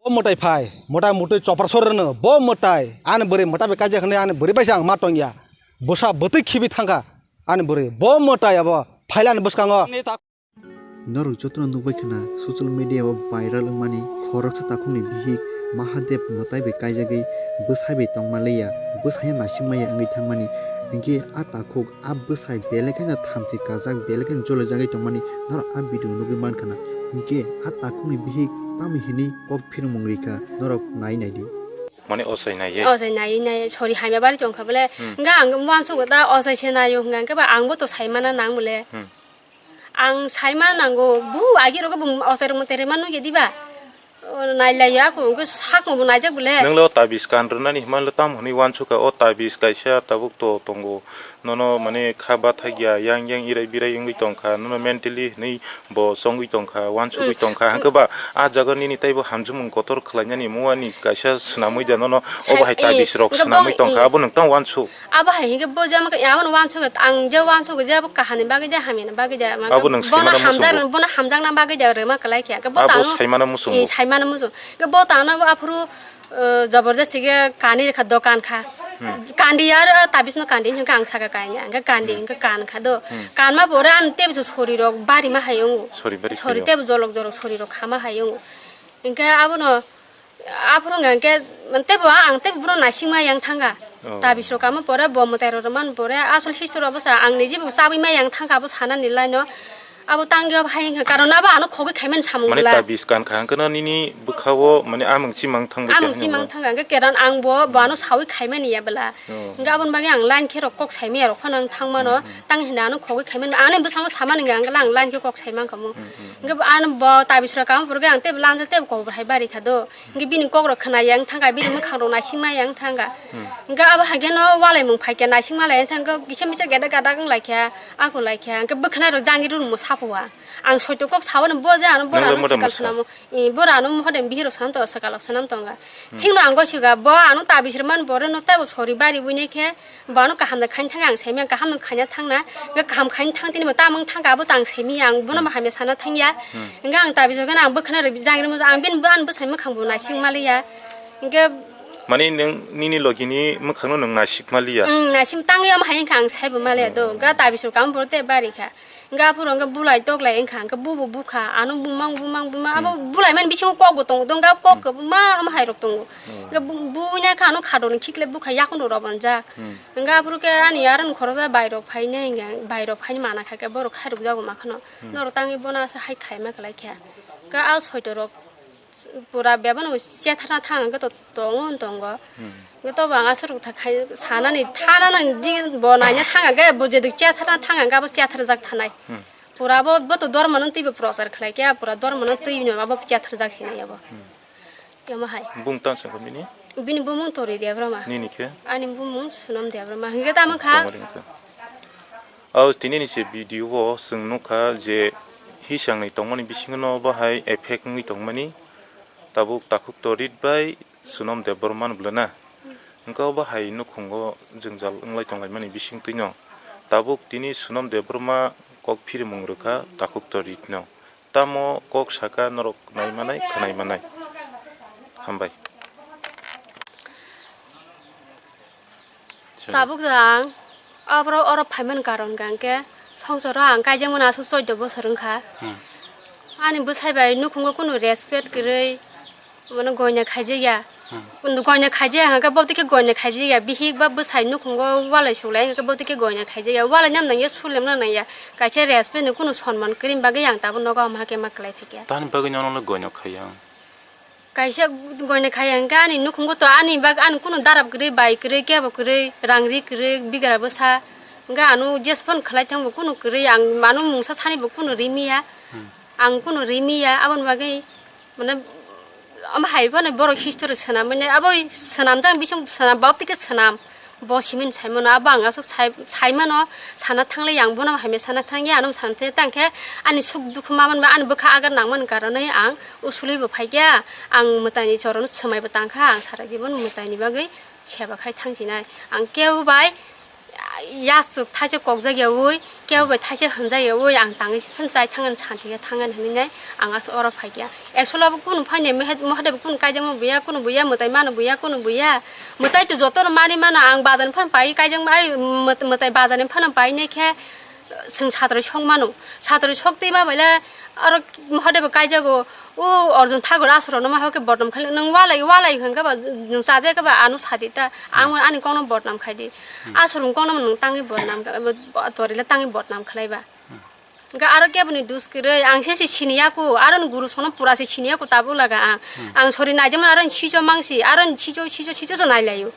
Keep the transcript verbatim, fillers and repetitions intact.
Bo mwtai phai, mwtai mwtwi chopra sor rwno, bo mwtai, ani bwrwi mwtai bai kaijak hwnwi ani bwrwi bai se ang ma tongya. Bwsa bwtwi khibi thangkha ani bwrwi, bo mwtai abo phailani bwskango. Norok jotono nukbai khna, social media o viral wngmani khoroksa takhukni bihik Mahadev mwtai bai kaijagwi bwsai bai tongma liya, bwsai naisingmaya wngwi thangmani. Hinkhe a takhuk a bwsai belai kheno thamchi kajak, belai kheno jolojagwi tongmani norok a video nugwi mankha na. Hinkhe a takhukni bihik tamo hinwi kok phirmung rikha norok nai naidi. Mane ochai naiye? Ochai naiye, naiye, sori hamya bari tongkha bole. Hmm. Hingke ang uansuk ta ochai se naio hingka hingke ba ang bo to saimana nang bole. Hmm. Ang saimana nango, bu agi rogo bo ochai rok mo tere manu ye diba? O, nailaiya ako, hingke sakmo bo naijak bole. Nang le o tabis kan rwnani himano le tamo hinwi uansukha, o tabis kaisa tabuk to tongo. Nono mane kha bathakya, yang yang irai birai wngwi tongkha, nono mentally hinwi bo chongwi tongkha, uansugwi tongkha, hwnkhe ba a jaga nini teibo hamjwmung kotor khlainani muani kaisa swnamwi da nono obo hai tabis rok swnamwi tongkha, abo nwng tamo uansuk. Abo hai hwnkhe bo jama abono uansuk, ang je uansuk je abo kahani bagwi de hamyani bagwi de, abo nwng bono saimano muchungo. Bono hamjakna bagwi de rwma kwlai khe, bo tamo saimano muchungo. Saimano muchung. Bo tamo aphuru O, jabardasti khe kani rwkha dokan kha. Hmm. Kandi ar, ah, tabis no kandi hwnkhe ang saka kainwi, hwnkhe kandi, hmm, hwnkhe kan kha do. Hmm. Kanma pore ang tebso sori rok bari ma hai wngo. Sori bari sori khaio. Tebo jolok jolok sori rok khama hai wngo. Hwnkhe abono, aphuru hwnkhe, tebo ang tebo bono naisingma yang thangkha. Oh. Tabis rok kama pore bo mwtai rok rwmani pore asol history rok bwsa ang niji bo chabwi ma yang thangkha abo sanani line o. Abo tangwi abo hai wngkha, karon abo ano khogwi khaimani samung bwla. Mane tabis kan kha hwnkhe no nini bwkha-o mane amwng chimang thangbai khe. Amwng chimang thangkha hwnkhe keron ang bo, bo ano sawi khaimani ya bwla. Oh. Hwnkhe aboni bagwi ang line khe rok kok saimaya rok phano ang thangmano, hmm, hmm, tang hinwi ano khogwi khaimani, ani bwskango samani hwnkhe ang line khe kok saimang kamo. Hmm, hmm, hmm. Hwnkhe ano bo tabis rok kama phuru khe ang tei lamsa tei kok bo hai bari kha do. Hwnkhe bini kok rok khwnaya wng thangkha, bini mwkhang rok naisingmaya wng thangkha. Hmm. Hwnkhe abo hai kheno walaimung phaikha, naisingma lai wng thangkha, kisa misa gada gada wng laikha, ako laikha, hwnkhe bwkhwnai rok jangri rwngmo sapo ang. Ang soito kok sao no bo je ano bora ano swkal swnamo. I bora ano moho de bihiro swnam tongo, swkalo swnam tongo. Hmm. Thikno ang gosika bo ano tabis rwmani bore no teibo sori bari buinai khe bo ano kaham da khaina thangkha ang saimya kaham no khaina thangna. Hwnkhe kaham khaina thang tini bo tamung thangkha abo tang saimya ang bono bo hamya sana thangya. Hmm. Hwnkhe ang tabis rwgano ang bwkhwnai rok jangri mo ang bini bo ano bwsai mwkhang bo naising maliya. Hwnkhe mani nwng nini logini mwkhangno nwng naisik maliya? Nwng naisik tangwi omo hai wngkha ang saibo maliya do. Hmm. Hwnkhe tabis rok ang boro tei bari kha. Hwnkhe aphuru hwnkhe bulai toklai wngkha, hwnkhe bubo bukha, ano bumang, bumang, bumang, abo hmm, bulai mani bisingo kokbo tongo, hwnkhe kok hmm, kwbangma omo hai rok tongo. Hmm. Hwnkhe bu-, buina khe ano khadoni khiklai bukha, yakhunrok rw bonjak. Hmm. Hwnkhe aphuru khe ani aroni khoroksa bairok phainai, hwnkhe bairok phainai mana kha khe borok khairok jago ma kheno. Hmm. Norok tangwi bono asa hai khlaima kwlai kha. Hwnkhe a soito rok pura bebano chetharna thang hwnkhe to tongo tongo. Hmm. Hwnkhe to bo ang aswk rwkthai khai sanani thana nang di bo naina thang hwnkhe bo jedu chetharna thang hwnkhe abo chetharjak thanai. Hmm. Pura bo, bo to dormano twibo prochar khlai khe pura dormano twi no abo chetharjak sinai abo. Hmm. Omo hai. Bung tang songkha bini? Bini bumung Tori Debbarma. Nini khe? Ani bumung Sunam Debbarma. Hwnkhe tamo kha. Tongmani wngkha. O tini ni se video o chwng nukha je hisang ni tongmani bisingo no bahai effect wngwi tongmani. Tabuk takhuk Torit bai Sunam Debbarma no bwlana. Hwnkhe o bahai nukhungo jwngjal wnglai tonglaimani bisingtwi no. Tabuk tini Sunam Debbarma kok phirimung rwkha takhuk Torit no. Tamo kok saka norok nai manai, khwnai manai. Hambai. Tabuk jang, abro oro phaimani karon hwnkhe songsaro ang kaijakmani aswk choudo bosor wngkha. Hmm. Ani bwsai bai nukhungo kunu respect kwrwi, mane goina khaijakya. Hmm. Goina khaijakya hwnkhe bo tei khe goina khaijakya, bihik ba bwsai nukhungo walai suklai hwnkhe bo tei khe goina khaijakya, walai nam nangya, sulemna nangya, kaisa respect ni kunu sonman kwrwini bagwi ang tabuk nogo omo hakhe ma kwlai phaikha. Tamni bagwi nono le goina khaiya? Kaisa goina khaiya hwnkhe ani nukhungo to ani bak ani kunu darab kwrwi, bai kwrwi, kebo kwrwi, rang ri kwrwi, bigra bwsa. Hwnkhe ano jesphano khlai thangbo kunu kwrwi, ang ano mungsa sanibo kunu rimiya. Hmm. Ang kunu rimiya, aboni bagwi mane omo hai phano borok history swnam mane abo swnamjak bising swnam bab tike swnam. Bo simi saimano, abo ang aswk sai-, saimano, sana thanglai ang bono hamya sana thangya, ano sana thangya, tangkhe ani suk dukhu ma manba, ani bwkha agar nangmani karonwi ang usuli bo phaikya, ang mwtaini chorono swmai bo tangkha, ang sara jibon mwtaini bagwi seba khai thangsinai. Ang kebo bai, yasuk thaisa kokjak yaui, kebo bai thaisa hwnjak yaui, ang tangwi se phano chai thangani, santi khe thangani hwnwi nai ang aswk oro phai kha. Actually abo kunu phaini Mahadev kunu kaijakma buya, kunu buya mwtai mano buya, kunu buya. Mwtai to jotono mani mano, ang bazar ni phano pai kaijakma, ai mwtai bazar ni phano pai nai khe. Chwng satroi sok mano, satroi sok twi ma baile aro hode bo kaijago, o Arjun Thakur aswk rokno ma hoke bodnam khai nwng walai walai hwnkhe ba nwng chajakhe ba ano sadi ta, ang ani kokno bodnam khai di, aswk rokno nwng tangwi bodnam, torile tangwi bodnam khlai ba. Hwnkhe aro keboni dus kwrwi ang se se siniya ku, aro ni guru sono pura se siniya ku tabuk laga ang, ang sori naijakmani aro ni sijo mangsi, aro ni sijo sijo sijo nai laio.